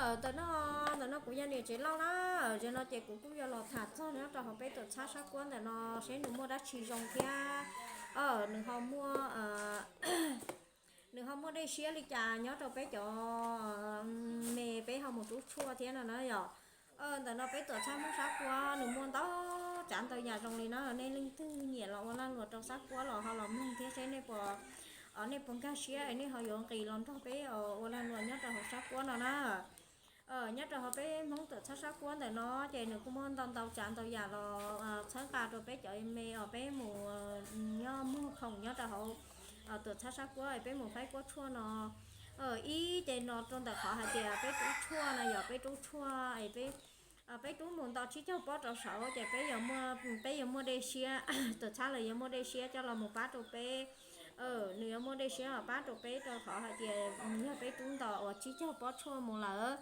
Ntawm no, ntawm no kuv yog niam tsev lauj na. Zaum no ces kuv kuj yuav los tham txog nyob rau hauv peb tuam txhab sab kuab ntawm no seb nws muaj dab tsi zoo thiab. Nws ho muaj, nws ho muaj dej siab li cas nyob rau peb cov me peb ho mus rub tshuaj thiab no na yom. Ntawm no peb tuam txhab Hmoob sab kuab nws muaj ntau tsav ntau yam zoo li na. Nej leej twg nyiam los ua lag luam rau sab kuab los ho los mloog thiab seb nej puas, nej puas nkag siab es nej ho yuav nqis los nrog peb ua lag luam nyob rau hauv sab kuab no na. Nyob rau hauv peb Hmoob tuam txhab sab kuab ntawm no ces nws kuj muaj ntau ntau tsav ntau yam los txhawb nqa rau peb cov me os peb mus nyob muag khoom nyob rau hauv tuam txhab sab kuab es peb mus faib kuab tshuaj no. Ib ces no rau ntawm qhov hais tias peb rub tshuaj no yog peb rub tshuaj es peb rub mus ntau tsib caug pob rau saud ces peb, peb yuav muaj dej siab, tuam txhab lawv yuav muaj dej siab coj los mus pab rau peb. Nws yuav muaj dej siab los pab rau peb rau qhov hais tias yog peb rub ntau uas tsib caug pob tshuaj mus lawm,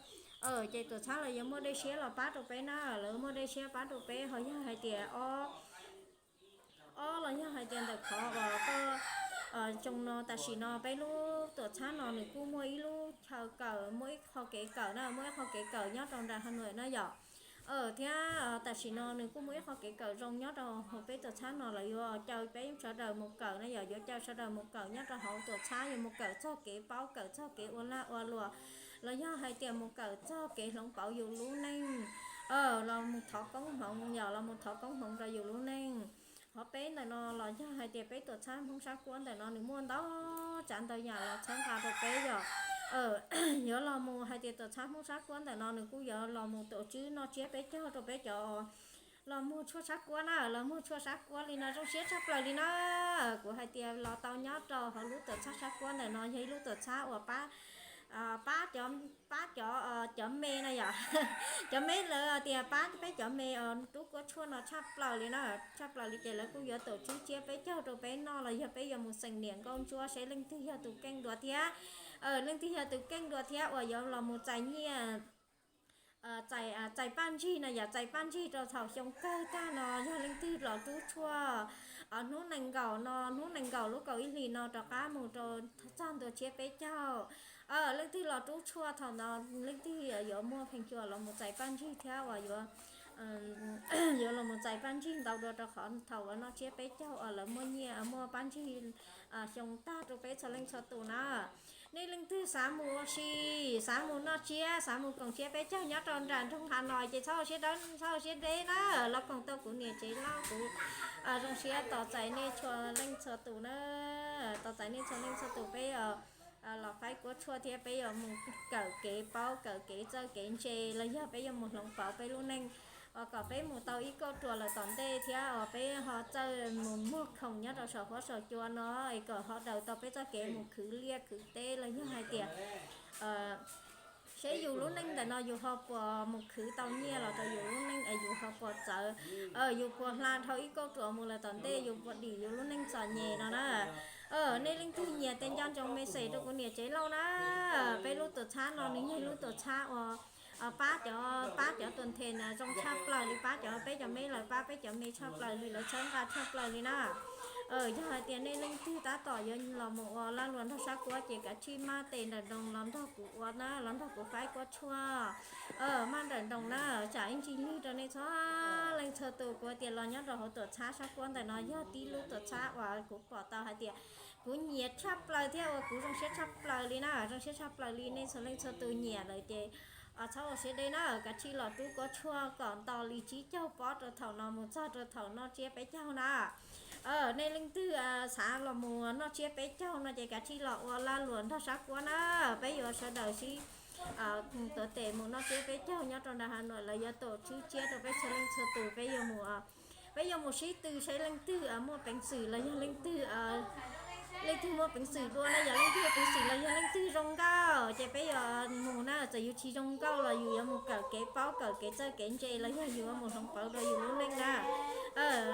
ces tuam txhab lawv yuav muaj dej siab los pab rau peb na, lawv muaj dej siab pab rau peb. Ho yog hais tias ob, ob los yog hais tias ntawm qhov uas koj xyoo no tam sim no peb lub tuam txhab no nws kuj muaj ib lub chaw kawm, muaj ib qho kev kawm na, muaj ib qho kev kawm nyob rau nram Has Nuam na yom. Thiab tam sim no nws kuj muaj ib qho kev kawm zoo nyob rau hauv peb tuam txhab no, lawv yuav caw peb sawv daws mus kawm na yom, yuav caw sawv daws mus kawm nyob rau hauv tuam txhab, yuav mus kawm txog kev paub, kawm txog kev ua lag ua luam, los yog hais tias mus kawm txog kev hloov pauv yus lub neej, los mus thov koob hmoov yom, los mus thov koob hmoov rau yus lub neej. Qhov peb ntawm no los yog hais tias peb tuam txhab Hmoob sab kuab ntawm no nws muaj ntau tsav ntau yam los txhawb nqa rau peb yom. Yuav los mus hais tias tuam txhab Hmoob sab kuab ntawm no nws kuj yuav los mus tuam tswb noj tsiab peb caug rau peb cov los muag tshuaj sab kuab na, los muag tshuaj sab kuab li no zoo siab tshaj plaws li na. Kuv hais tias los tau nyob rau hauv lub tuam txhab sab kuab ntawm no yog ib lub tuam txhab uas pab, pab cov, pab cov, cov me na yom. Cov me lawv tias pab peb cov me rub kuab tshuaj no tshaj plaws li na, tshaj plaws li ces lawv kuj yuav tuam tswb tsiab peb caug rau peb noj los yog peb yuav mus xeem niam nkauj ntsuab seb leej twg yog tus keej dua thiab. Leej twg yog tus keej dua thiab uas yuav los mus txais nyiaj, txais, txais paj ntsig no yom, txais paj ntsig rau thaum xyoo kawg tag no yog leej twg los rub tshuaj hnub nees nkaum no, hnub nees nkaum lub kaum ib hlis no rov qab mus rau txog ntua tsiab peb caug. Leej twg los rub tshuaj thaum no leej twg yuav muaj pheej xyuam los mus txais paj ntsig thiab uas yuav, yuav los mus txais paj ntsig ntau dua rau qhov thaum uas noj tsiab peb caug uas lawv muaj nyiaj muaj paj ntsig xyoo tag rau peb txhua leej txhua tus na. Nej leej twg xav mus ua si, xav mus noj tsiab, xav mus koom tsiab peb caug nyob rau nram nroog Has Nuam ces txhob ua siab dawb, txhob ua siab deb na, los koom tau kuv niam tsev lauj, kuv zoo siab tos txais nej txhua leej txhua tus na, tos txais nej txhua leej txhua tus peb los faib kuab tshuaj thiab peb yuav mus kawm kev paub, kawm kev txawj kev ntse los yog peb yuav mus hloov pauv peb lub neej kom peb mus tau ib kauj ruam lawm tom ntej thiab uas peb ho txawj mus muag khoom nyob rau saum huab saum cua no es kom ho daws tau peb txoj kev mus khwv liaj khwv teb los yog hais tias seb yus lub neej ntawm no yus ho puas mus khwv tau nyiaj los rau yus lub neej es yus ho puas txawv, yus puas hla dhau ib kauj ruam mus lawm tom ntej yus puas dim yus lub neej txom nyem no na. Nej leej twg nyiam ces nco ntsoov message rau kuv niam tsev lauj na. Peb lub tuam txhab no nws yog lub tuam txhab uas pab cov, pab cov tuam nthe na zoo tshaj plaws li, pab cov peb cov me lawv pab peb cov me tshaj plaws li, lawv txhawb nqa tshaj plaws li na. Yog hais tias nej leej twg tab tom yuav los mus ua lag luam nrog sab kuab ces kav tsij maj tes nrawm nroos los nrog kuv ua na, los nrog kuv faib kuab tshuaj, maj nrawm nroos na, tsam ib ntsis lig rau nej txhua leej txhua tus. Kuv tias los nyob rau hauv tuam txhab sab kuab ntawm no yog tib lub tuam txhab uas kuv pom tau hais tias kuv nyiam tshaj plaws thiab uas kuv zoo siab tshaj plaws li na, zoo siab tshaj plaws li. Nej txhua leej txhua tus nyiam lawm ces txhob ua siab deb na, kav tsij los rub kuab tshuaj kom nto li tsib caug pob rau thaum no mus txog rau thaum noj tsiab peb caug na. Nej leej twg xav los mus noj tsiab peb caug no ces kav tsij los ua lag luam nrog sab kuab na. Peb yuav sawv daws sib tuav tes mus noj tsiab peb caug nyob rau nram Has Nuam, lawv yuav tuam tswb tsiab rau peb txhua leej txhua tus. Peb yuav mus, peb yuav mus sib tw seb leej twg muaj peev xwm los yog leej twg, leej twg muaj peev xwm dua na, yog leej twg muaj peev xwm los yog leej twg zoo nkauj ces peb yuav mus na. Txawm yus tsis zoo nkauj los yus yuav mus kawm kev paub, kawm kev txawj kev ntse los yog yus yuav mus hloov pauv rau yus lub neej na.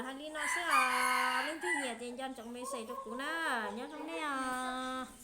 Hais li no xwb os, leej twg nyiam ces nco ntsoov message rau kuv na. Nyob zoo nej os.